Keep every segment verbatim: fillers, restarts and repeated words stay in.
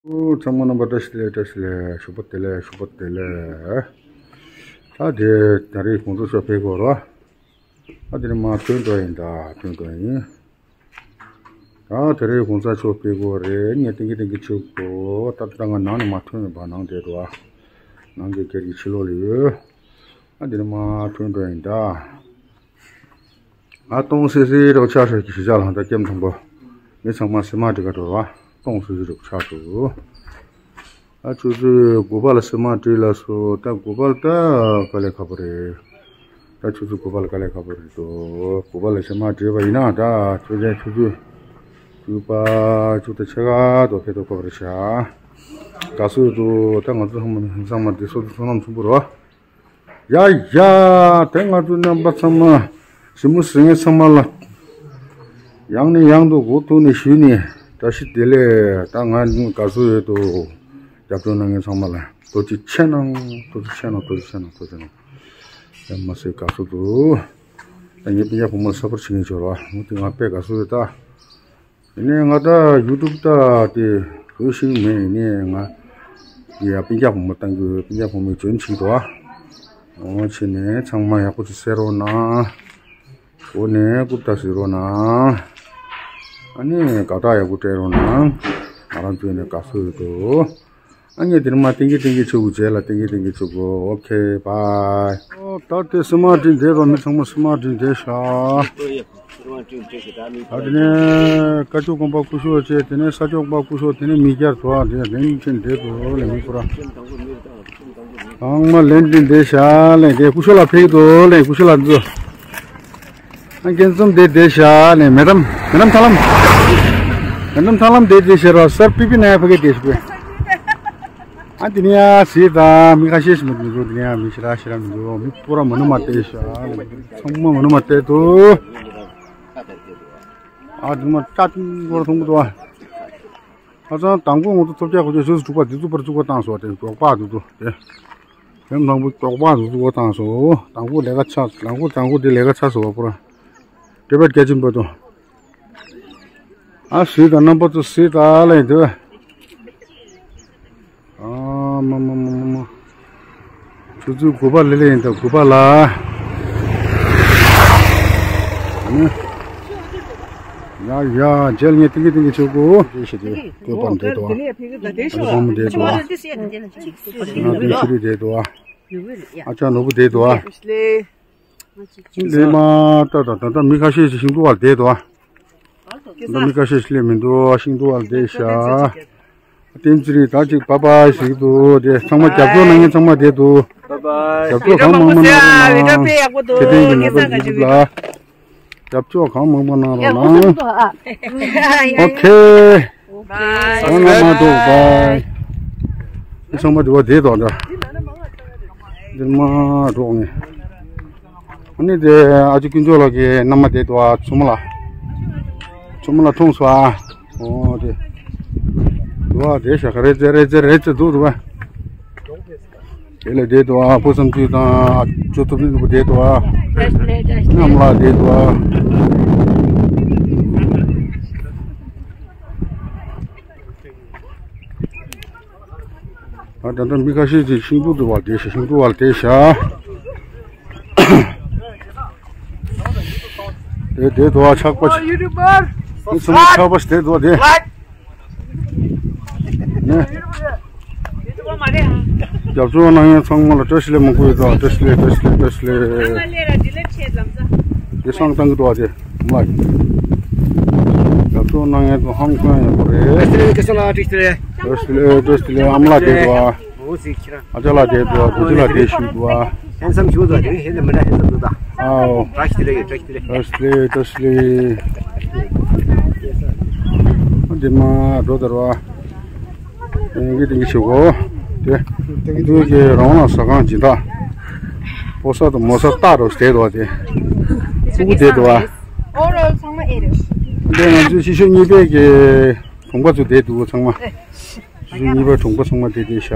ཚང་མ་རྣམ་པ་བཀྲ་ཤིས་བདེ་ལེགས། བཀྲ་ཤིས་བདེ་ལེགས། ཞོགས་པ་བདེ་ལེགས། ཞོགས་པ་བདེ་ལེགས། ད་དེ་ད་རེས་གོང་ས་མཆོག་ཕེབས་ཀྱི་ཡོད་རེད། ད་དེ་ནས་མར་ཐོན་འགྲོ་ཡིན། ད་ཐོན་འགྲོ་ཡིན། ད་དེ་རིང་གོང་ས་མཆོག་ཕེབས་ཀྱི་ཡོད་རེད། ངས་ཏིང་གི་ཏིང་གི་ཆུ་གོ་ད་ལྟ་ང་ནང་ནས་མར་ཐོན་ཡོད་པ། ནང་བསྡད་འདུག་ཨ། ནང་གི་སྒེར་གྱི་ཕྱི་ལོགས་ལ་ཡོད། ཨ་འདི་ནས་མར་ཐོན་འགྲོ་ཡིན་ད། ཨ་སྟོང་སི་སི་རོགས་ཆགས་སོང་། གཞིས་ཆགས་ལྷ་མདའ་ཀེམ་དང་པོ། མི་ཚང་མ་སི་མ་འབྲི་ག་འགྲོ་བ། སྟོང་སི་སི་རོགས་ཆགས་སོང་། ཨ་ཆུ་ཚོད་དགུ་པ་ལ་སི་མ་བྲིས་ལ་སོ། ད་དགུ་པ་ལ་ད་དཀའ་ལས་ཁག་པོ་རེད། ད་ཆུ་ཚོད་དགུ་པ་ལ་དཀའ་ལས་ཁག་པོ་རེད་དོ། དགུ་པ་ལ་སི་མ་བྲིས་པ་ཡིན་ན་ད་ཆུ་ཚོད་ཆུ་ཚོད་བཅུ་པ་བཅུ་དང་ཕྱེད་ཀ་དོ་ཕེབས་དོ་ཁག་པོ་རེད་ཤག་དགའ་བསུ་དུ་ད་ང་ཚོ་ཚང་མ་ཚང་མ་བདེ་སོ་དུ་བསོད་ནམས་ཆེན་པོ་རོ། ཡ་ཡ། དེ་ང་ཚོ་རྣམ་པ་ཚང་མ་ཞི་མོ་ཟེར་མཁན་ཚང་མ་ལ་ཡང་ནས་ཡང་དུ་མགོ་ཐུག་ནས་ཞུས་ནས་བཀྲ་ཤིས་བདེ་ལེགས། ད་ང་དགའ་བསུ་ཡོད་དོ། རྒྱབ་སྐྱོར་གནང་མཁན་ཚང་མ་ལ་ཐུགས་རྗེ་ཆེ་གནང་། ཐུགས་རྗེ་ཆེ་གནང་། ཐུགས་རྗེ་ཆེ་གནང་། ཐུགས་རྗེ་ཆེ་གནང་། ཡ་མ་ཟད་དགའ་བསུ་དུ། ད་ངའི་སྤུན་ཀྱག་བུ་མོ་ལ་ས་ཕོར་བྱེད་མཁན་ཅིག་ཡོད་རེད་པ། མོ་དེ་ང་དཔེ་དགའ་བསུ་ཡོད་ད། ཡིན་ནའི་ང་ད་ཡུ་ཊུབ་ད་དེ་བཟོ་ཤེས་ཀྱི་མེད། ཡིན་ནའི་ང་ཡ་སྤུན་ཀྱག་བུ་མོ་བཏང་གི་ཡོད། སྤུན་ཀྱག་བུ་མོས་འཇོན་ཆིག་འདུག་ཨ། འོ་བྱས་ནས་ཚང་མ་ཡག་པོ་ཅིག་གསན་རོགས་གནང་། འོ་ནས་རྐུབ་ད་གཟིགས་རོགས་གནང་། ཨ་ནི་དགའ་རྟགས་ཡག་པོ་སྤྲད་རོགས་གནང་། ང་རང་ཚོ་ནས་དགའ་བསུ་ཡོད་དོ། ཨ་ངས་དེ་ནས་མར་ཏིང་གི་ཏིང་གི་ཆུ་བོ་རྗེས་ལ་ཏིང་གི་ཏིང་གི་ཆུ་བོ། ཨོ་ཁེ་བྷའི། ཨོ་ད་དེ་སི་མ་བྲིས་བསྡད་རོགས། མི་ཚང་མ་སི་མ་བྲིས་བསྡད་ཤག་ཨ་དེ་ནས་བཀའ་ཆོས་དགོན་པ་སྐུ་ཞབས་བྱས། དེ་ནས་ས་ཆོག་པ་སྐུ་ཞབས། དེ་ནས་མི་སྐྱར་དུ་ཨ་དེ་ལན་ཅན་བསྡད་དུ་ལས་མི་ཁོ་ར། ཚང་མ་ལན་ཅན་བསྡད་ཤག་ལས། དེ་སྐུ་ཞབས་ལགས་ཕེབས་དོ་ལས། སྐུ་ཞབས་ལགས་འདུག་ཨ་རྒན་ཚང་མ་དེ་བསྡད་ཤག་ལས། མེ་ཌམ་མེ་ཌམ་ཐར་ལམ། མེ་ཌམ་ཐར་ལམ་དེ་བསྡད་ཤག་ར། སར་པི་པི་ན་ཡ་ཕ་གི་བསྡད་ཤག་པས། ཨ་དེ་ནས་ཡ་ཟེར་ད་མི་ཁ་ཤས་ཤིག་མི་འདུག་དེ་ནས་ཡ་མི་ཞེ་དྲག་ཞེ་དྲག་མི་འདུག་མི་སྤུ་ར་མ་ནུ་མ་བསྡད་ཤག་ཚང་མ་མ་ནུ་མ་བསྡད་དོ། ཨ་དེ་མ་ཀྲ་ཏི་སྐོར་མཐོང་གི་འདུག་ཨ། ཁ་སང་དང་པོ་ང་ཚོ་ཚོ་བརྒྱ་གོ་ཆོད་ཆུ་ཚོད་དྲུག་པ་དེ་ཚོ་པར་བཙུགས་པ་བཏང་སོང་། དེ་མགྱོགས་པ་འདུག་དོ་དེ། དེ་དང་པོ་མགྱོགས་པ་འདུག་བཙུགས་པ་བཏང་སོང་། དང་པོ་ལས་ཀ་ཚར། དང་པོ་དང་པོ་དེ་ལས་ཀ་ཚར་སོང་བ་པུ་ར། དེ་བས་རྒྱ་ཆེན་པོ་དང་། ཨ་སུས་དང་རྣམ་པ་ཚོ་སུས་ད་ལས་དེ། ཨ་མ་མ་མ་མ་མ། ཆུ་ཚོད་དགུ་པ་ལི་ལི་ཡིན་ད་དགུ་པ་ལ། ཨ་ནི། ཡ་ཡ་རྗེས་ལ་ངས་ཏིང་གི་ཏིང་གི་ཆུ་གོ་དེ་ཞེས་དེ་བཀོད་པར་འདེད་དོ། ཨ་ནི་བུ་མོ་འདེད་དོ། ཨ་ནི་བུ་མོ་འདེད་དོ། ཨ་ཅག་ནོར་བུ་འདེད་དོ། ཨ་ལས་མ་ད་ད་ད་ད་མི་ཁ་ཤས་ཤིག་ཤིང་ཏོག་བར་འདེད་དོ། ད་མི་ཁ་ཤས་ཤིག་སླེབས་མི་འདུག་ཤིང་ཏོག་བར་འདེད་ཤག་བསྟན་ཚེ་རིང་ད་ཅིག་བྷའི་བྷའི་ཞིག་འདུག་དེ་ཚང་མ་རྒྱབ་སྐྱོར་གནང་མཁན་ཚང་མ་བསྡད་འདུག་བྷའི་བྷའི། རྒྱབ་སྐྱོར་གང་མང་མང་གནང་རོགས་གནང་། ཁེ་ཏན་གྱི་ནང་པ་ཡུ་ཊུབ་ལ་རྒྱབ་སྐྱོར་གང་མང་མང་གནང་རོགས་གནང་། ཨོ་ཁེ། གང་མང་མང་འདུག་བྷའི་བྷའི། ཚང་མ་དེ་བ་བསྡད་འདུག་ད་འདིར་མ་འགྲོ་ངས། ཨ་ནི་དེ་ཨ་ཅེ་དཀོན་མཆོག་ལགས་ཀྱི་མནའ་མ་དེ་འདུག་ཨ། མཚོ་མོ་ལ། མཚོ་མོ་ལ་མཐོང་སོང་ཨ། ཨོ་དེ། འདུག་ཨ་དེ་ཤ་ཁ་རེ་ཙེ་རེ་ཙེ་རེ་ཙེ་འདུག་འདུག་ཨ། དེ་ལ་དེ་འདུག་ཨ། ཕུ་བསམ་ཚུལ་དང་ཨ་ཅོ་ཐུབ་བསྟན་ནོར་བུ་དེ་འདུག་ཨ། མཉམ་ལ་དེ་འདུག་ཨ། ཨ་ད་ལྟ་མི་ཁ་ཤས་ཀྱིས་ཤིང་ཏོག་འདུག་བ་དེ་ཤ་ཤིང་ཏོག་བ་དེ་ཤ། དེ་དེ་དུ་བ་ཆག་པ་ཞིག་མི་ཚང་མ་ཆག་པ་ཞིག་དེ་དུ་བ་དེ། ནས། རྒྱབ་སྐྱོར་གནང་མཁན་ཚང་མ་ལ་བཀྲ་ཤིས་བདེ་ལེགས་མང་པོ་ཡོད་དོ། བཀྲ་ཤིས་བདེ་ལེགས། བཀྲ་ཤིས་བདེ་ལེགས། བཀྲ་ཤིས་བདེ་ལེགས། དེ་བསང་བཏང་གི་འདུག་བ་དེ། མ། རྒྱབ་སྐྱོར་གནང་མཁན་ཚོ་ཧང་སང་ཡག་པོ་རེད། བཀྲ་ཤིས་བདེ་ལེགས། བཀྲ་ཤིས་བདེ་ལེགས། ཨ་མ་ལགས་བསྡད་འདུག་བ། ཨ་ཅག་ལགས་བསྡད་འདུག་བ། བུ་ཅིག་ལགས་བསྡད་འདུག་བ། ཧན་སམ་ཞུ་འདུག་བ། དེ་ནི་ཧན་སམ་མི་འདྲ། ཧན་སམ་འདུག་ད། ཨའོ། བཀྲ་ཤིས་བདེ་ལེགས། བཀྲ་ཤིས་བདེ་ལེགས། བཀྲ་ཤིས་བདེ་ལེགས། བཀྲ་ཤིས་བདེ་ལེགས། འདི་མ་འགྲོ་དར་བ། ཏིང་གི་ཏིང་གི་ཆུ་གོ། དེ། ཏིང་གི་གི་རང་ལ་ཟ་ཁང་སྦྱིན་བདག་ཕོ་གསར་དང་མོ་གསར་རྟག་རོ་བསྡད་འདུག་བ་དེ། ཕྲུ་གུ་བསྡད་འདུག་བ། ཨོ་རོ་ཚང་མ་ཨེ་རེད། འདི་ང་ཚོའི་ཕྱི་ཤོད་གཉིས་པའི་གི་གྲོང་པ་ཚོ་བསྡད་འདུག་ཚང་མ། ཕྱི་ཤོད་གཉིས་པའི་གྲོང་པ་ཚང་མ་བསྡད་བསྡད་ཤག་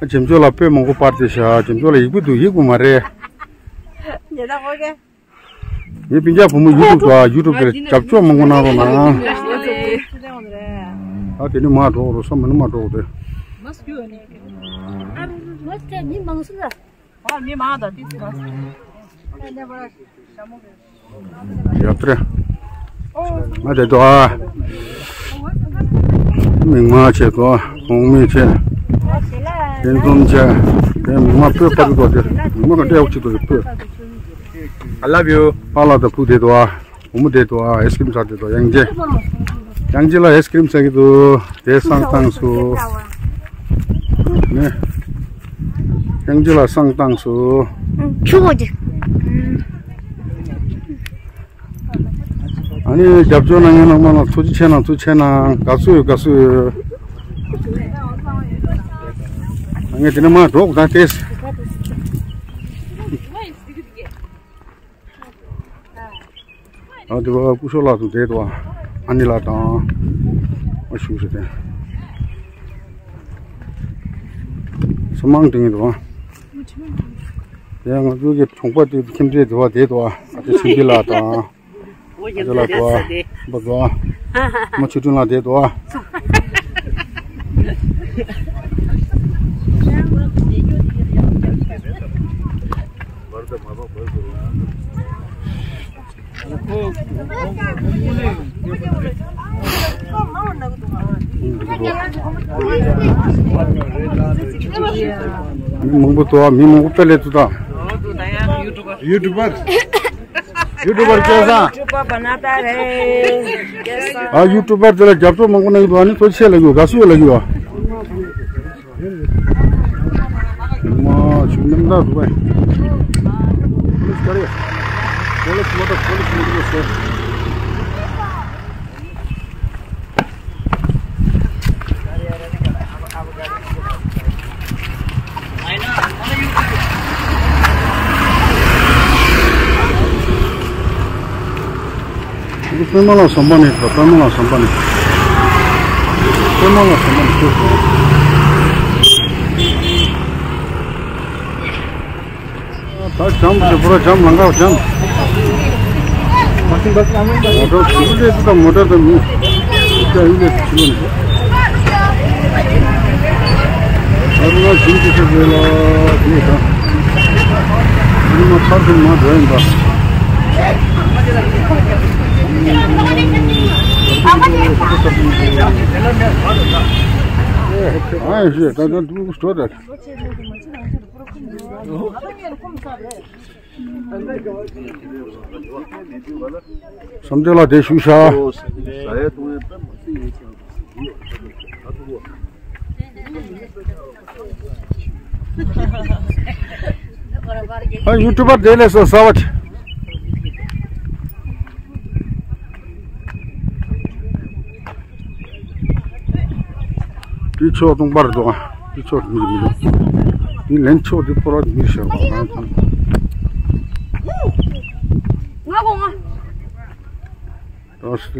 ཨ་འཇམ་ཅོག་ལ་དཔེ་མང་པོ་པར་བསྡད་ཤག་འཇམ་ཅོག་ལ་ཡིག་པོ་འདུག་ཡིག་པོ་མ་རེད། ཉེ་ད་ཧོ་གེ། ངའི་སྤུན་ཀྱག་བུ་མོ་ཡུ་ཊུབ་དང་ཡུ་ཊུབ་དེར་རྒྱབ་སྐྱོར་མང་པོ་གནང་རོགས་གནང་། ཨ་དེ་ནི་མ་འགྲོ་རོ་བསམ་མི་ནི་མ་འགྲོ་དེ། མ་སྐྱོ་ནི། ཨ་མ་སྐྱོ་ནི་མང་སུ་ལ། ཨ་མི་མང་ད་དེ་སུ་མ་སུ། ཡ་ཏྲེ། ང་དེ་དོ་ཨ། མིག་མ་ཆེ་དོ་གོང་མི་ཆེ། སེམས་ཙམ་ཆེ། དེ་མིག་མ་སྤོས་པར་དོ་དེ་མིག་མ་ག་འདྲ་ཡག་ཅིག་དོ་དེ་སྤོས། I love you. པཱ་ལགས་དང་བུ་དེ་དོ་ཨ། བུ་མོ་དེ་དོ་ཨ། ཨའི་སི་ཀི་རིམ་ཟ་དེ་དོ་ཡང་ཅེ། ཡང་ཅེ་ལ་ཨའི་སི་ཀི་རིམ་ཟ་གི་འདུག་དེ་བསང་བཏང་སོ། ནས། ཡང་ཅེ་ལ་བསང་བཏང་སོ། ཆུ་བོ་དེ། ཨ་ནི་རྒྱབ་སྐྱོར་གནང་མཁན་རྣམ་པ་ལ་ཐུགས་རྗེ་ཆེ་གནང་། ཐུགས་རྗེ་ཆེ་གནང་། དགའ་བསུ་ཡོད། དགའ་བསུ་ཡོད། ཨ་ངས་དེ་ནས་མར་འགྲོ་དགོས་ད་ལྟས། ཨ་དེ་བ་སྐུ་ཞབས་ལགས་དང་བསྡད་འདུག་ཨ་ནི་ལགས་དང་ཨ་ཞུ་ཞུ་དེ་ས་མང་དེ་ངེས་འདུག་ཨ་དེ་ང་ཚོའི་གི་གྲོང་པ་དེ་ཁྱིམ་མཚེས་དེ་བ་བསྡད་འདུག་ཨ་དེ་ཆིན་པི་ལགས་དང་། ཨ་ཅོ་ལགས་འདུག་ཨ། འབའ་འདུག་ཨ། མ་ཆོས་སྒྲོན་ལགས་བསྡད་འདུག་ཨ། མི་མང་པོ་འདུག་ཨ། མི་མང་པོ་དཔེ་སླེབས་འདུག་ད། ཡུ་ཊུབ་པར། ཡུ་ཊུབ་པར་སྐལ་བཟང་། ཡུ་ཊུབ་པར་བ་ན་ད་རེ། སྐལ་བཟང་། ཨ་ཡུ་ཊུབ་པར་དེ་ལ་རྒྱབ་སྐྱོར་མང་པོ་གནང་གི་འདུག་ཨ་ནི་ཐུགས་རྗེ་ཆེ་ལབ་ཡོད། དགའ་བསུ་ཡོད་ལབ་ཡོད། མ་ཆུ་ནམ་ཟླ་འདུག་པས། པོ་ལིས་ཀ་རེ། པོ་ལིས་མོ་ཊ། པོ་ལིས་མོ་ཊ་སེ། པད་མ་ལ་ཟམ་པ་ནས། པད་མ་ལ་ཟམ་པ་ནས། པད་མ་ལ་ཟམ་པ་ནས་ཤོད་སོང་། ད་འཇམ་དེ་པུ་ར་འཇམ། ལམ་ཁ་འཇམ། མོ་ཊ་གུ་རུ་ལས་དང་མོ་ཊ་དང་མི་ད་ཡིན་ལས་ཕྱི་ལོ་ནས། ད་རུང་ཞིམ་གྱི་ཚོད་རེད་ལ་དེ་ད་རུང་མ་ཚར་དུ་མ་འགྲོ་ཡིན་པ། ཨ་ཡེ་ཞེས་ད་ད་འདུག་འགྲོ་ད། བསམ་གཏན་ལ་དེ་ཞུ་ཤག་ཨ་ཡུ་ཊུབ་པར་དེ་ལས་སོ་ས་བ་ཆེ། དེ་ཕྱོགས་སྟོང་པར་འདུག་དེ་ཕྱོགས་མི་མི་འདུག་དེ་ལན་ཕྱོགས་དེ་སྐོར་བ་མི་ཤེས་པ་ང་ཚང་། ང་གོང་ང་། ད་སེ།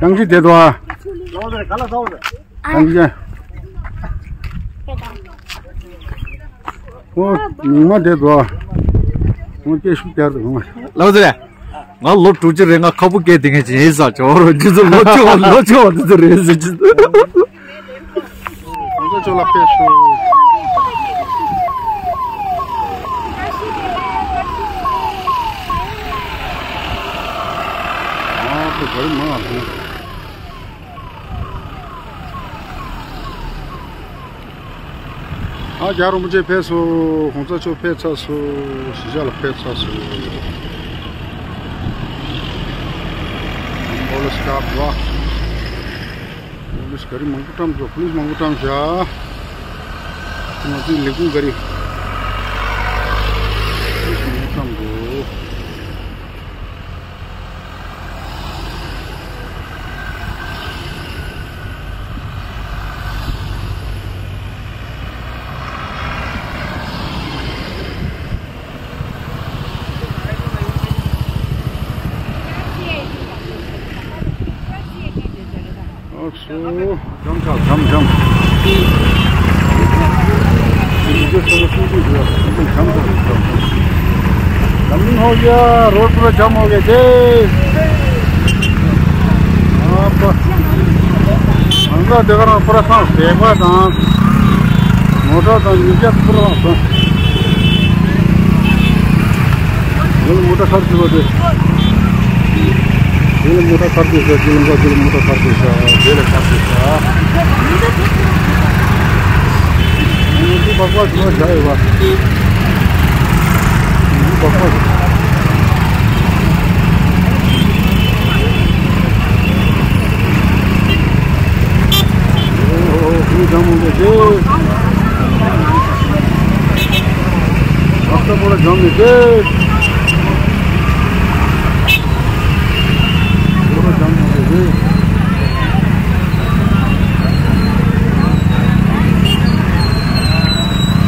ཡང་ཅི་བསྡད་འདུག་ཨ། ཡང་ཅི། ཨོ། མིག་མ་བསྡད་འདུག་ཨ། ཨོ་སྐད་ཤུགས་རྒྱག་འདུག་ཨ། ལགས་སོ། ང་ལོ་དྲུག་ཅུ་རེད། ང་ཁ་སྤུ་སྐྱེས་དེ་ངས་ཅི་ཡིན་ས་ཅོ་རོ་ཇི་ཚོ་ལོ་ཆུང་བ་ལོ་ཆུང་བ་དེ་ཚོ་རེད་ཟེར་གྱི། ཁོང་ཚོ་ཚོ་ལ་ཕེབས་ཤོག་ཨ་ཁོ་ག་རེ་མང་ང་ཐོང་། ཨ་རྒྱལ་བ་རིན་པོ་ཆེ་ཕེབས་སོང་། གོང་ས་མཆོག་ཕེབས་ཚར་སོང་། གཞིས་ཆགས་ལ་ཕེབས་ཚར་སོང་། པོ་ལིས་སྐབས་བ། པོ་ལིས་ག་རི་མང་པོ་བཀྲམ་འདུག་པོ་ལིས་མང་པོ་བཀྲམ་བཞག་ང་ཚོའི་ལས་ཁུངས་ག་རི། པོ་ལིས་མང་པོ་བཀྲམ་འདུག་ཨོ་སོ། འཇམ་ཆག་འཇམ་འཇམ། འཇམ་འཇམ། जाम हो गया, रोड पूरा जाम हो गया जी। आप अंदर देख रहा हूँ, पूरा सांस फेंकवा था। मोटर था, नीचे पूरा था। ये मोटर खर्च हो गए। ये मोटर खर्च हो गए, ये मोटर खर्च हो गया, ये खर्च हो गया। ये बकवास हुआ जाएगा।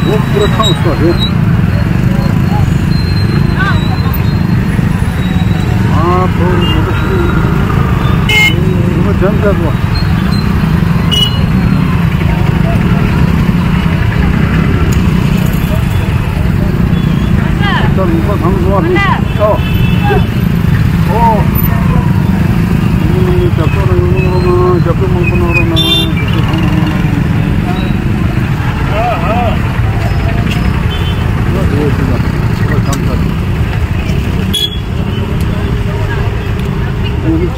वो पूरा था उसका है। हाँ, तो मोटर शुरू, वो जम कर वो। तो उनको हम लोग अभी, ओ। ओ। जब तो नहीं, जब तो मन बना रहा ना, जब तो हम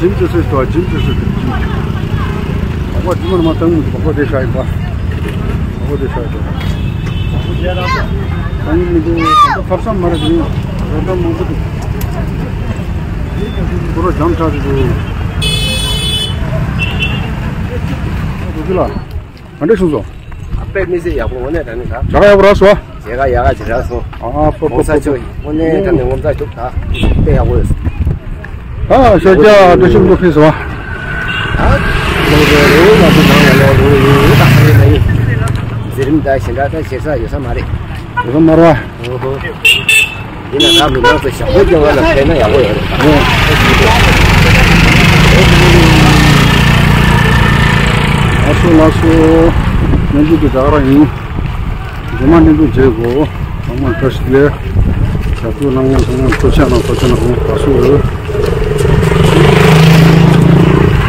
འཇིམ་ཅི་སེ་ཏོ། འཇིམ་ཅི་སེ་ཏོ། འཇིམ། བག་པ་འཇིམ་མར་མ་བཏང་མི་འདུག་བག་པ་དེ་ཤ་ཡིན་པ། བག་པ་དེ་ཤ་ཡིན་པ། བཏང་མི་འདུག་ད་ལྟ་ཐབ་ཚང་མ་རེད། འདི་རོ་ད་མང་པོ་འདུག་ཁོ་རོ་འཇམ་དྲགས་འདུག་འདུག་ལ། ཨ་འདྲས་བྱུང་སོང་། ཨ་དཔེ་མི་སྲིད་ཡག་པོ། དངོས་གནས་དྲང་གནས་ད། ཇ་ག་ཡག་པོ་རག་སོང་། ཇ་ག་ཡག་ག་ཇི་རག་སོང་། ཨ་ཨ་ཕོ་ཕོ་ཕོ་ཕོ། གོང་ས་མཆོག་དངོས་གནས་དྲང་གནས་ངོ་མཚར་འདུག་ད་དཔེ་ཡག་པོ་ཡོད་སོང་། ཨ་ཤ་རྒྱ་འདྲ་ཞིག་འདུག་ཕེབས་སོང་ཨ། ལོ་རེ་རེ་ང་ཚོ་ནང་ལ་ལོ་རེ་རེ་ད་ཧ་ལས་ན་ཡིན། འཛིན་རིམ་ད་ཞེ་དྲག་ད་བྱེད་ས་ཡོད་ས་མ་རེད། ཡོད་ས་མ་རེད་བ། ཨོ་ཧོ། ཡིན་ན་ད་མི་མང་ཚོ་ཞབས་བྲོ་སྐྱོང་བ་ལ་ཕན་ན་ཡག་པོ་ཡོད་རེད། ལགས་སོ་ལགས་སོ། སྙན་ཞུ་དེ་ད་ག་རང་ཡིན། རྗེས་མ་སྙན་ཞུ་བྱེད་དགོས། ཚང་མ་བཀྲ་ཤིས་བདེ་ལེགས། ཞབས་བྲོ་གནང་མཁན་ཚང་མ་ཐུགས་རྗེ་གནང་། ཐུགས་རྗེ་གནང་།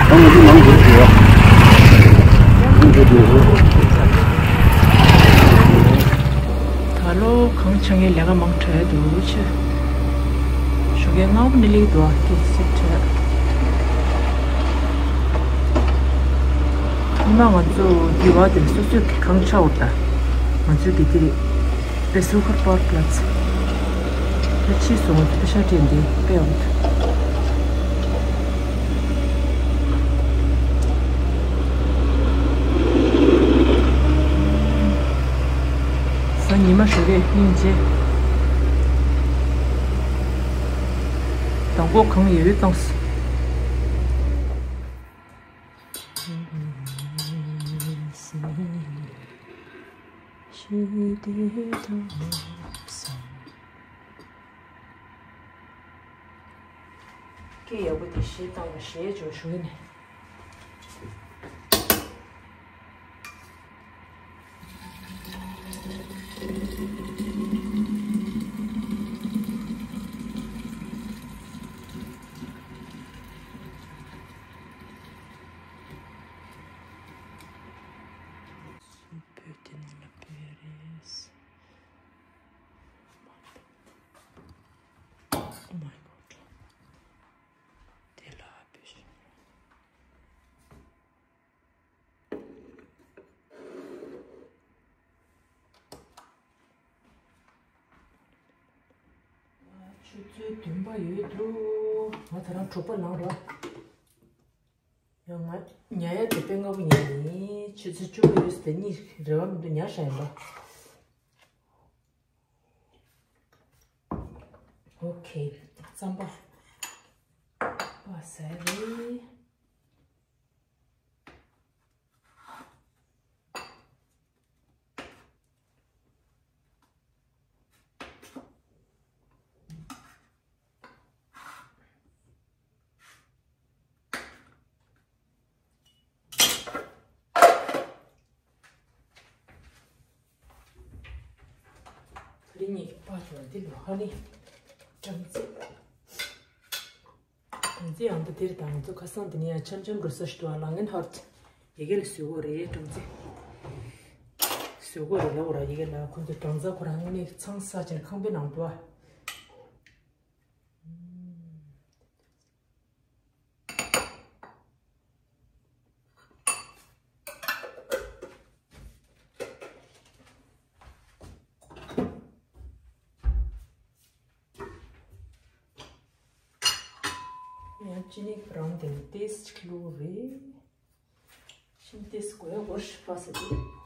ད་ང་ཚོ་ནང་འགྲོ་དགོས། ནང་འགྲོ་དགོས། ད་ལོ་གངས་ཆགས་མཁན་ལས་ཀ་མང་དྲགས་འདུག་ཆེ། ཞོགས་ཀས་སྔ་པོ་ནས་སླེབས་འདུག་ཨ་ཀི་སི་དྲགས། ཉི་མ་ང་ཚོ་འདི་བ་དེ་སོ་སོའི་གངས་ཆགས་འོར་ད། ང་ཚོའི་གི་དེ་རེད། Besucherparkplatz། ད་ཕྱིས་སོང་། ང་ཚོ་པེ་ཤ་སྤྲད་འདི་དཔེ་འོར་ད། གཟའ་ཉི་མ་ཞོགས་ཀས་སྙིང་རྗེ། མདང་དགོང་གངས་ཡོད་ཡོད་བཏང་སོང་། སྐད་ཡག་པོ་དེ་གཞས་བཏང་བ་གཞས་འཇོག་ཞུ་གི་ནས། བོད་དེ་ནང་ལ་བོད་རེད། Oh my God. དེ་ལ་བོད་ཤིང་། ཆུ་ཚོད་བདུན་པ་ཡོད་འདུག་ང་ད་རང་དྲུག་པ་ལངས་རོགས། ཡང་ང་ཉལ་ཡ་དེ་དཔེ་སྔ་པོ་ཉལ་ནི། ཆུ་ཚོད་བཅུ་པ་ཡོད་ཟེར་ནི་རེ་བ་མི་འདུག་ཉལ་ཤག་ཡིན་པ། ཨོ་ཁེ། རྩམ་པ། པ་ཟ་རེད། ད་རིང་ངེད་ཀྱི་པར་ཅོ་འདི་ལོ་ཧ་ལི། སྦྲང་རྩི། སྦྲང་རྩི་ཡང་ད་འདིར་དང་ང་ཚོ་ཁ་སང་དེ་ནས་ཡང་འཆམ་འཆམ་འགྲོ་ས་ཞིག་འདུག་ཨ། ལང་ངན་ཧར་ཡི་གེ་ལ་བཟོས་དགོས་རེད། སྦྲང་རྩི་བཟོས་དགོས་རེད་ལབ་དགོས་ར། ཡི་གེ་ལ་ཁོ་ཚོ་སྦྲང་རྩི་ཁོ་རང་ནས་ཚང་ས་ཅན་ཁང་པའི་ནང་འདུག་ཨ། ཡང་ཅི་ནི་རང་དེ་ཏེས་ཅིག་བླུགས་རེད། ཤིང་ཏེས་གོ་ཡ་གོ་ཤི་པ་ཟེར་དུས།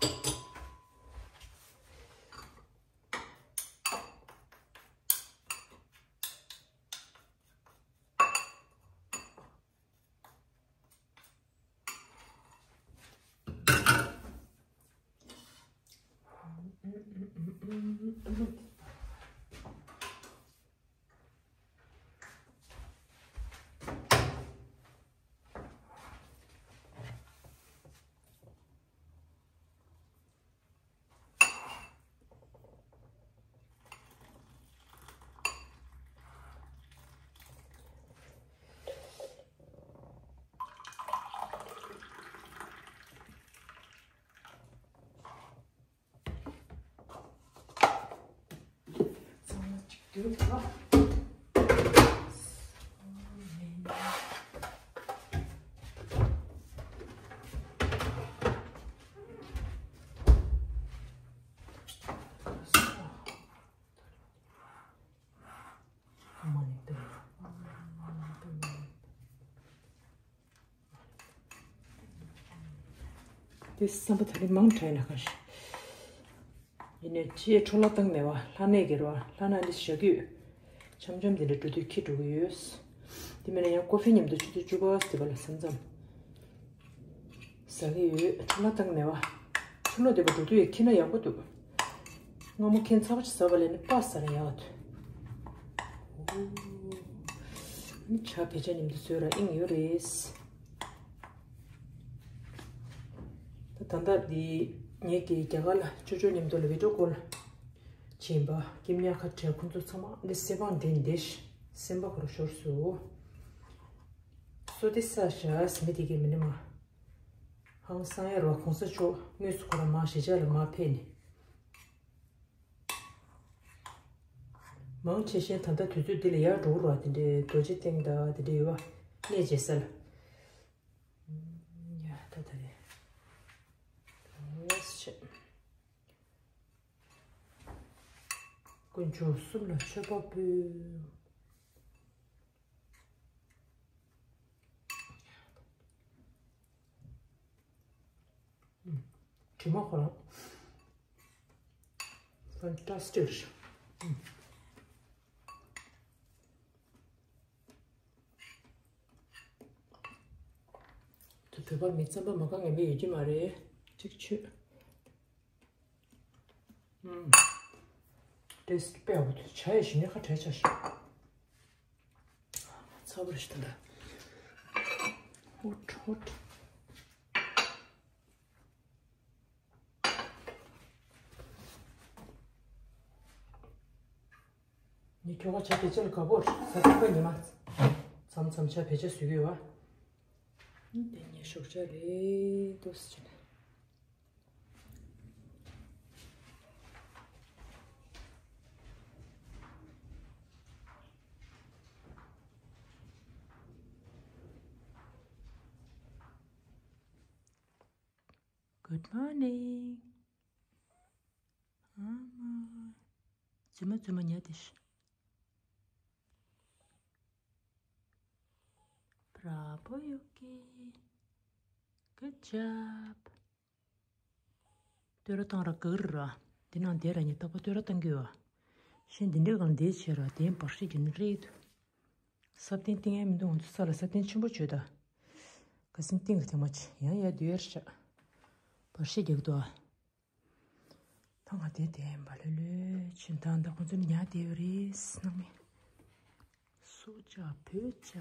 ཚང་མ་གཅིག་བསྡུས་ལ། དེ་བསམ་པ་ད་རེས་མང་དྲགས་ན་ག་ཤི། ཡིན་ནའི་ཅིའི་འཕྲོ་བརླག་བཏང་མེད་པ། ལྷ་གནས་ཀྱི་རོ། ལྷ་ན་འདི་བཞག་རྒྱུས། འཆམ་འཆམ་དེ་འདྲ་འགྲོ་དུས་འཁྱེར་འགྲོ་གི་ཡོད། དེ་མིན་ན་ཡང་ཀོ་ཧྥི་མཉམ་དུ་ཆུ་ཚོད་བཅུ་པ་དེ་པ་ལ་མཚམས་མཚམས་ཟ་གི་ཡོད། འཕྲོ་བརླག་བཏང་མེད་པ། ཕྱི་ལོགས་དེ་པ་འགྲོ་དུས་ཡང་འཁྱེར་ན་ཡག་པོ་འདུག་སྔ་མོ་ཁྱེད་ཚ་བ་ཅིག་ཟ་བ་ལས་ནི་པ་ཟ་ན་ཡག་འདུག་ཨོ། ནི་ཇ་བེད་སྤྱོད་མཉམ་དུ་བཟོས་ར་ཨིན་ཡོད་རེད། ད་ད་ལྟ་འདི་ངེད་ཀྱིས་རྒྱ་གར་ལ་ཅོ་ཅོ་མཉམ་དུ་ལ་བི་ཌིའོ་ཀོལ་བྱིན་པ་སྐྱིབ་ཉག་ཁ་བྲལ་ཁོང་ཚོ་ཚང་མ་འདི་སེ་བང་དེ་འདི་སེམས་པ་ཁོ་ར་ཤོར་སོ། སོ་དེ་ས་ཞ་སི་མི་དེ་གའི་མི་ནི་མ། ཧང་སང་ཡ་རོ་གོང་ས་མཆོག་དངོས་སུ་ཁོ་རང་མ་གཞིས་ཆགས་ལ་མ་ཕེབས་ནས། མང་ཆེ་ཤས་ད་ལྟ་དུས་ཚོད་འདི་ལ་ཡར་འགྲོ་རོགས་དེ་འདྲའི་རྡོ་རྗེ་གདན་དང་དེ་འདྲའི་ཡོད་པ་གནས་མཇལ་ས་ལ། ཡ་ད་ད་རེད། ལོས་བྱེད། དཀོན་མཆོག་གསུམ་ལ་མཆོད་པ་ཕུལ། དྲི་མ་ཁོ་རང་ཕན་ཏཱ་སི་ཊིག་རེད། དེ་བོད་པ་མི་རྩམ་པ་མ་གང་ངེས་མེད་ཡོད་ཀྱི་མ་རེད། གཅིག་མཆོད། ཨུམ། ཏེས་ཊི་དཔེ་ཡག་པོ་འདུག་ཇ་ཡི་ཞིམ་ནས་ཁ་བྲལ་ཆ་ཞིག་ཚ་པོ་རེད་ད་ལྟ། ཧོཊ་ཧོཊ། ནི་ཁྱོ་ག་ཇ་བེད་སྤྱོད་ལ་དགའ་པོ་རེད། ས་ཐག་པ་ཉི་མ་མཚམས་མཚམས་ཇ་བེད་སྤྱོད་བཟོ་གི་ཡོད་བ། དེ་ནས་ཞོགས་ཇ་རེད་འདུག་ཟེར་ནས། Good morning. ཨ་མ། རྫུན་མ་རྫུན་མ་ཉལ་བསྡད་ཤག Bravo, Yuki. Good job. བསྟོད་ར་བཏང་ར་ག་རེ་ར། འདི་ནང་བསྡད་ར་ཉི་རྟག་པར་བསྟོད་ར་བཏང་གི་ཡོད། གཞན་འདི་འདྲའི་སྒང་བསྡད་བྱས་ར་དེ་བར་ཤད་རྒྱག་ནི་རེད་འདུག་ས་བརྟན་བཏིང་ཡ་མི་འདུག་ང་ཚོ་ས་ལ་ས་བརྟན་ཆེན་པོ་བྱོས་ད། ག་སེམས་གཏིང་ལ་ཐེངས་མ་ཅིག་ཡང་ཡར་བསྡུ་ཡར་བཞག་བར་ཤད་རྒྱག་འདུག་ཨ། ད་ང་དེ་དེ་འབའ་ལོས་ལོས་ཕྱིན་ད་ད་ཁོང་ཚོ་ནི་ཉལ་བསྡད་ཡོད་རེད་སྣང་མེད། སུ་ཅག་བོད་ཅག་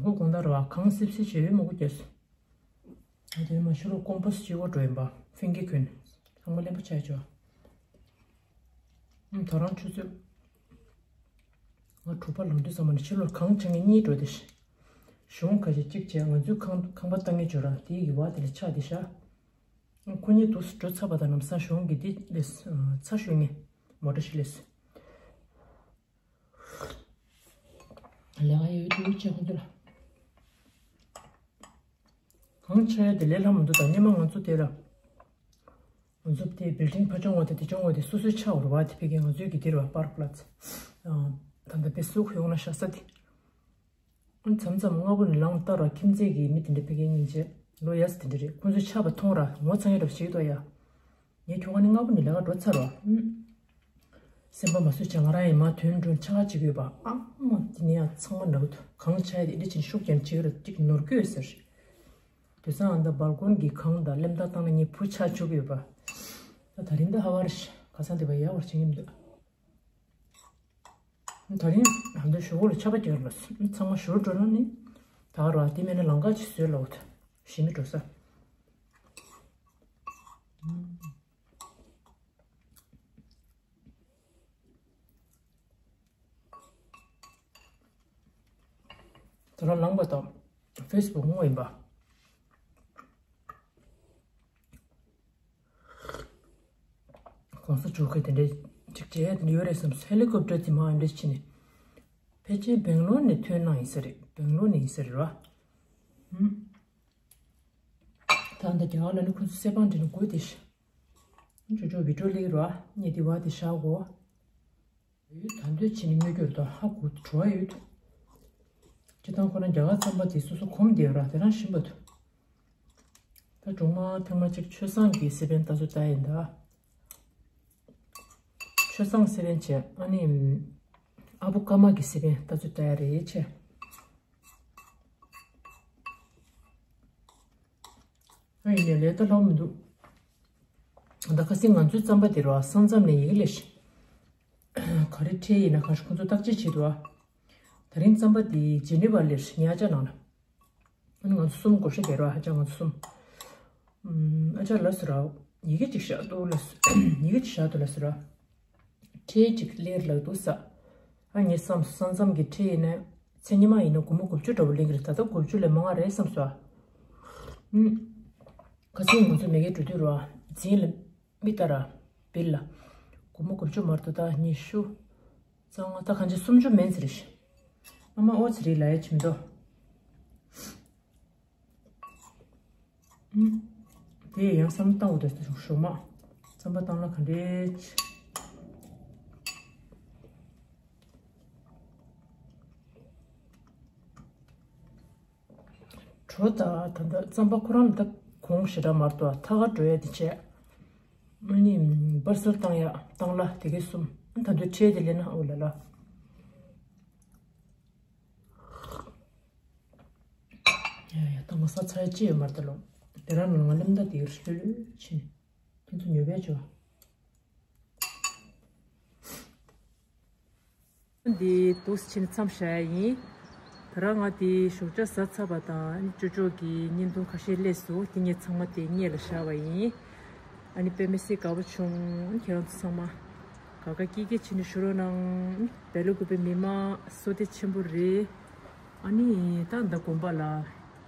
ཁོ་དགོང་དག་ར་གངས་སིབ་སིབ་བྱས་ཡོད་མ་གོ་རྒྱབ་སོང་། ཨ་དེ་མ་ཤོ་རོ་ཀོང་པོ་སི་བྱེད་དགོས་འགྲོ་ཡིན་པ། ཧྥིང་གི་གོན་ཚང་མ་ལེན་པ་ཆགས་ཆོག་ཨམ་ད་རང་ཆུ་ཚོད་ང་དྲུག་པ་ལངས་དུས་ཙམ་པ་ནས་ཕྱི་ལོགས་གངས་ཆགས་ངེས་གཉིད་འགྲོ་དེ། གཞུང་ཁ་ཤས་གཅིག་བྱས་ང་ཚོའི་ཁང་ཁང་པ་བཏང་ངེས་བྱོས་ར་དེའི་གི་བ་དེ་ལ་ཆགས་དེ་ཤག་ཁོ་གཉིས་དུས་སུ་འགྲོ་ཚར་བ་དང་ལམ་སང་གཞུང་གི་འདི་ལས་ཚ་ཤོད་ངེས་མོ་ཊ་ཞིག་ལས། ལས་ཀ་ཡོད་དུས་ཆེ་ཁོང་ཚོ་ལ། གངས་ཆགས་ཡ་དེ་ལས་སླ་མི་འདུག་ད་སྔོན་མ་ང་ཚོ་དེ་ལ། ང་ཚོ་དེ་བིལ་ཌིང་ཕ་ཆུང་བ་དེ་དེ་ཆུང་བ་དེ་སོ་སོའི་ཆགས་འོར་བ་དེ་ཕ་གི་ང་ཚོའི་གི་དེ་ར་པར་པ་ལ་ཚེ། ད་ལྟ་བེ་སུ་ཁོ་ཡོང་ན་ཤ་ས་དེ། མཚམས་མཚམས་སྔ་པོ་ནས་ལངས་ལྟ་ར་ཁྱིམ་མཚེས་ཀྱི་མི་དེ་འདྲ་ཕ་གི་སྙིང་རྗེ་ལོ་ཡ་ས་དེ་འདྲ་རེད། ཁོང་ཚོའི་ཆགས་པ་མཐོང་ར་ངོ་ཚ་ཡ་ར་བྱེད་དོ་ཡ། ངས་ཁྱོ་ག་ནི་སྔ་པོ་ནས་ལས་ཀ་འགྲོ་ཚར་བ། སེམས་པ་མ་བཟོད་བྱས་ང་རང་ཡིན་མ་དོན་འགྲོ་ཆག་ཆག་ཅིག་ཡོད་པ། ཨ་མ་དེ་ནས་ཡང་ཚང་མ་འདྲ་བོ་འདུག་གངས་ཆགས་ཡ་དེ་འདྲ་ཅིག་ཤུགས་ཀྱང་ཅིག་ར་ཅིག་ནོར་གྱི་ཡོད་ཟེར། དེ་སང་ཨ་མདའ་སྦལ་ཀོན་གྱི་གངས་དང་ལེམ་ཐག་བཏང་ན་ངས་བུ་ཆགས་ཆོག་གི་ཡོད་པ། ད་ད་རིང་ད་ཧ་བར་ཁ་སང་དེ་བ་ཡག་བར་བྱེད་ཀྱི་མི་འདུག་ད་རིང་ཨ་མདའ་ཞོ་གོ་ལ་ཆ་པ་རྒྱག་ལ་ཚང་མ་ཞོར་འགྲོ་ན་ནི། ད་ར་དེ་མེད་ན་ལང་ཀ་ཅིག་བཟོས་ལ་འོ་ད་ཞི་མི་འགྲོ་ས། ད་རང་ལངས་པ་དང་ཕེ་སི་བུག་སྔོག་ཡིན་པ། གོང་ས་མཆོག་གིས་དེ་འདྲའི་ཅིག་བྱས་ཡོད་རེད་བསམ་སོང་། ཧེ་ལི་ཀོབ་ཊར་དེ་མ་འདྲ་ཕྱིན་ནས། ཕལ་ཆེར་སྦེང་ལོར་ནས་ཐོན་གནང་ཡིན་ས་རེད། སྦེང་ལོར་ནས་ཡིན་ས་རེད་ར། ཧུམ། ད་ལྟ་རྒྱ་གར་ལ་ནི་ཁོ་ཚོ་སེ་བང་འདྲེན་དགོས་དེ་ཤ། ཅོ་ཅོ་བི་ཌིའོ་ལེགས་ར་ཉེ་དེ་བ་དེ་བཞག་གོ། ཡོད་ད་འདོད་བྱས་ནས་དངོས་རྒྱུར་དང་ཧ་གོ་བྲོ་བ་ཡོད། སྤྱི་བཏང་ཁོ་རང་རྒྱ་གར་རྩམ་པ་དེ་སོ་སོ་གོམས་བསྡད་ར་དེ་རང་ཤིན་པ་འདུག་ད་སྒྲོལ་མ་ཐེངས་མ་གཅིག་ཆོས་བཟང་གི་སེ་བན་ལྟ་ཚུལ་ལྟ་ཡིན་ད། ཆོས་བཟང་སེ་བན་བྱས་ཨ་ནི། ཨ་བུ་ཀརྨ་གི་སེ་བན་ལྟ་ཚུལ་ལྟ་ཡ་རེད་བྱས། ཨ་ཡིན་ནའི་ལས་ད་ལྷག་མི་འདུག་ད་ཁ་སང་ང་ཚོའི་རྩམ་པ་དེ་ར་ས་མཚམས་ནས་ཡི་གེ་ལས་ཤི། ག་རེ་ཁྲལ་ཡིན་ན་གང་ཤེས་ཁོ་ཚོ་བརྟག་དཔྱད་བྱེད་དུ་ཨ། ད་རིང་རྩམ་པ་དེ་ཇི་ནི་ཝ་ལས་ཉི་ཨ་ཅག་ནང་ལ། ཨ་ནི་ང་ཚོ་གསུམ་བགོ་བཤའ་རྒྱག་ར་ཨ་ཅག་ང་ཚོ་གསུམ། ཨམ། ཨ་ཅག་ལ་སུ་ར། ཡི་གེ་གཅིག་བཞག་འདུག་ལ་སུ། ཡི་གེ་གཅིག་བཞག་འདུག་ལ་སུ་ར། ཁྲལ་གཅིག་ལེན་རེད་ལབ་འདུག་ས། ཨ་ངས་བསམ་སོང་ས་མཚམས་ཀྱི་ཁྲལ་ཡིན་ན། མཚན་ཉི་མ་ཡིན་ན་སྒོར་མོ་དགུ་བཅུ་འདྲ་བོ་ལེན་གྱི་རེད། ད་ལྟ་དགུ་བཅུ་ལས་མང་བ་རེད་བསམ་སོང་ཨ། ཨུམ། ཁ་སང་ང་ཚོ་མེ་གེ་འགྲོ་དུས་ར། འཛིན་ལ། མི་ལྟར། བིལ་ལ། སྒོར་མོ་དགུ་བཅུ་མར་དུ་ད་ཉི་ཤུ། གཙང་མ་ད་གང་ཅི་སུམ་ཅུ་མིན་ཟེར་ཤི། ཨ་མ་ཨོ་ཙི་རི་ལ་ཡ་ཆེ་མདོ། ཨུམ། དེ་ཡང་བསམ་བཏང་འོ་དེ་ཞོག་མ། བསམ་པ་བཏང་ན་ག་འདྲས། གྲོ་ད་ད་ད་རྩམ་པ་ཁོ་རང་ད་གོང་ཞེ་དྲག་མར་དུ་ཐ་ག་འགྲོ་ཡ་དེ་བྱས། ཨ་ནི་པར་སལ་བཏང་ཡ་བཏང་ལ་དེ་གས་གསུམ་ད་དུ་ཁྲལ་དེ་ལེན་ན་ཨོ་ལ་ལ། ཡ་ཡ་ད་ང་ས་ཚ་ཡ་ཅི་ཡོད་མར་ད་ལོ། དེ་རང་ནང་ང་ལེམ་ད་དེ་གས་ལྷོད་ལྷོད་ཕྱིན། ཁྱེད་ཚོ་ཉོ་བས་ཆོ། འདི་འདུག་སེ་ཕྱིན་མཚམས་བཞག་ཡ་ཡིན། ད་རང་ང་དེ་ཞོགས་ཇ་ཟ་ཚར་བ་དང་ཅོ་ཅོ་གི་བརྙན་ཐུང་ཁ་ཤས་སླེབས་སོང་། དེ་ངས་ཚང་མ་དེ་སྔས་ལ་བཞག་པ་ཡིན། ཨ་ནི་དཔེ་མི་སྲིད་དགའ་པོ་བྱུང་། ཁྱེད་རང་ཚོ་ཚང་མ་དགའ་དགའ་སྐྱིད་སྐྱིད་བྱས་ནས་བཞུགས་རོགས་གནང་། སྦེལ་ཀོབ་པའི་མི་མང་བསོད་བདེ་ཆེན་པོ་རེད། ཨ་ནི་ད་ལྟ་དགོན་པ་ལ་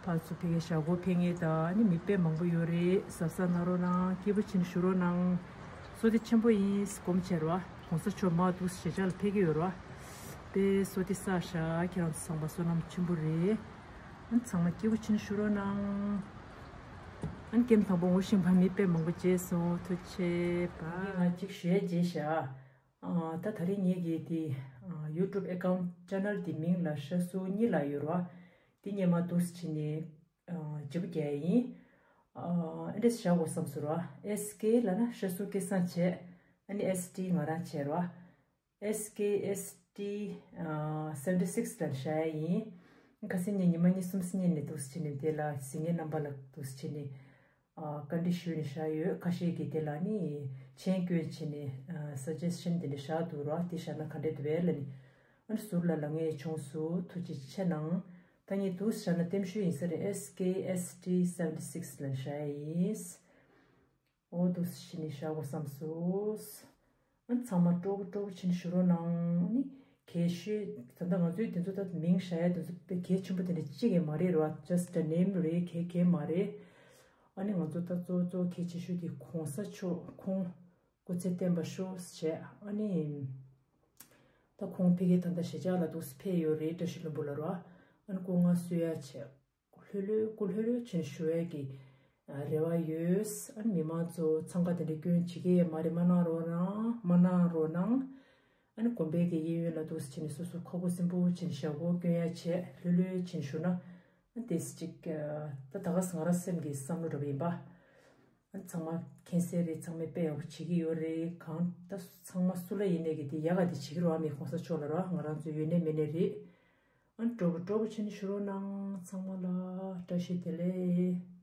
ཕར་ཚུར་ཕེབས་མཁན་ཞག་སྒོར་ཕེབས་མཁན་དང་ཨ་ནི་མི་དཔེ་མང་པོ་ཡོད་རེད། གཟབ་གཟབ་གནང་རོགས་གནང་། སྐྱིད་པོ་བྱས་ནས་བཞུགས་རོགས་གནང་། བསོད་བདེ་ཆེན་པོ་ཡིན། སྒོམ་བྱེད་རོགས། གོང་ས་མཆོག་མར་འདུག་སེ་ཞལ་ལ་ཕེབས་ཀྱི་ཡོད་རོགས། དཔེ་བསོད་བདེ་བསགས་ཤག་ཁྱེད་རང་ཚོ་ཚང་མ་བསོད་ནམས་ཆེན་པོ་རེད། ཨ་ནི་ཚང་མ་སྐྱིད་པོ་བྱས་ནས་བཞུགས་རོགས་གནང་། ཨ་ནི་ཀེམ་དང་པོ་ངོ་ཤེས་པ་མི་དཔེ་མང་པོ་མཇལ་སོང་། ཐུགས་རྗེ་ཆེ། བ་ང་གཅིག་ཞུ་ཡ་བརྗེད་ཤག་ཨ། ད་ད་རེས་ངེད་ཀྱི་དེ་ཨ། YouTube account channel དེ་མིང་ལ་ཤ་སུ་གཉིས་ལ་ཡོད་རོ། དེ་སྔོན་མ་འདུག་སེ་བྱས་ནས་ཨ། བརྗེ་པོ་རྒྱག་ཡ་ཡིན། ཨ། ཨེ་འདྲས་བཞག་དགོས་བསམ་སོང་རོ། S K ལབ་ན་ཤ་སུ་སྐལ་བཟང་བྱས། ཨ་ནི་S T ང་རང་བྱས་རོ། S K S T ཨ། seventy six ལབ་བཞག་ཡ་ཡིན། ཁ་སང་ངས་ཉི་མ་གཉིས་གསུམ་སྔོན་ནས་འདུག་སེ་བྱས་ནས་དེ་ལ་གཟིགས་མཁན་རྣམ་པ་ལ་འདུག་སེ་བྱས་ནས། ཨ། བཀའ་འདྲི་ཞུས་ནས་བཞག་ཡོད། ཁ་ཤས་ཀྱིས་དེ་ལ་ནི་མཆན་བཀོད་བྱས་ནས་ཨ། suggestion དེ་འདྲ་བཞག་འདུག་རོ། དེ་བཞག་ན་ག་འདྲས་འདུག་བས་ལབ་ནི། ཨ་ནི་ཟུར་ལ་ལབ་མཁན་བྱུང་སོང་། ཐུགས་རྗེ་ཆེ་གནང་། ད་ངས་འདུག་སེ་བཞག་ན་ལྟད་མོ་ཤོད་ཡིན་ས་རེད། S K S T seventy six ལ་བཞག་ཡིན། འོ་འདུག་སེ་བྱས་ནས་བཞག་དགོས་བསམ་སོང་། ཨ་ཚང་མ་སྤྲོ་པོ་སྤྲོ་པོ་བྱས་ནས་བཞུགས་རོགས་གནང་། ཨ་ནི་གལ་ཤོས་ད་ལྟ་ང་ཚོའི་དེ་ཚོ་ད་མིང་བཞག་ཡ་དེ་ཚོ་དཔེ་གལ་ཆེན་པོ་དེ་འདྲ་གཅིག་ཀྱང་མ་རེད་ར། Just a name རེད། གལ་གལ་མ་རེད། ཨ་ནི་ང་ཚོ་ད་གཙོ་གཙོ་གལ་ཆེ་ཤོས་དེ་གོང་ས་མཆོག་ཁོང་སྐུ་ཚེ་བརྟན་པ་ཤོག་ཟེར་བྱས། ཨ་ནི་ད་ཁོང་ཕ་གི་ད་ལྟ་གཞིས་ཆགས་ལ་འདུག་སེ་ཕེབས་ཡོད་རེད། བཀྲ་ཤིས་ལྷུན་པོ་ལ་ར། ཨ་ནི་སྐུ་ངལ་གསོ་ཡ་བྱས། ལྷོད་ལྷོད་སྐུ་ལྷོད་ལྷོད་བྱས་ནས་བཞུགས་ཡས་ཀྱི་ཨ་རེ་བ་ཡོད། ཨ་ནི་མི་མང་ཚོ་འཚང་ཁ་དེ་འདྲ་སྐྱོན་བྱེད་ཀྱི་ཡོད་མ་རེད། མ་གནང་རོགས་གནང་། མ་གནང་རོགས་གནང་། ཨ་ནི་དགོན་པའི་གི་གཡས་གཡོན་ལ་འདུག་སེ་བྱས་ནས་སོ་སོ་ཁ་ཁུ་སིམ་པོ་བྱས་ནས་ཞབས་བཀོད་སྐྱོན་ཡ་བྱས། ལྷོད་ལྷོད་བྱས་ནས་བཞུགས་ན། ཨ་ཏོག་ཙམ་ཅིག་ཨ་ད་ད་ག་ང་རང་སེམས་ཀྱི་བསམ་བློ་འདྲ་པོ་ཡིན་པ། ཨ་ཚང་མ་མཁྱེན་གསལ་རེད། ཚང་མས་དཔེ་ཡག་པོ་བྱེད་ཀྱི་ཡོད་རེད། གང་ད་ཚང་མ་སུ་ལ་ཡིན་ནའི་གི་དེ་ཡག་ག་དེ་བྱེད་ཀྱི་རེད་བ། མི་གོང་ས་མཆོག་ལ་རེད་བ། ང་རང་ཚོ་ཡོད་ནའི་མེད་ནའི་རེད། ཨ་སྤྲོ་པོ་སྤྲོ་པོ་བྱས་ནས་བཞུགས་རོགས་གནང་། ཚང་མ་ལ་བཀྲ་ཤིས་བདེ་ལེགས།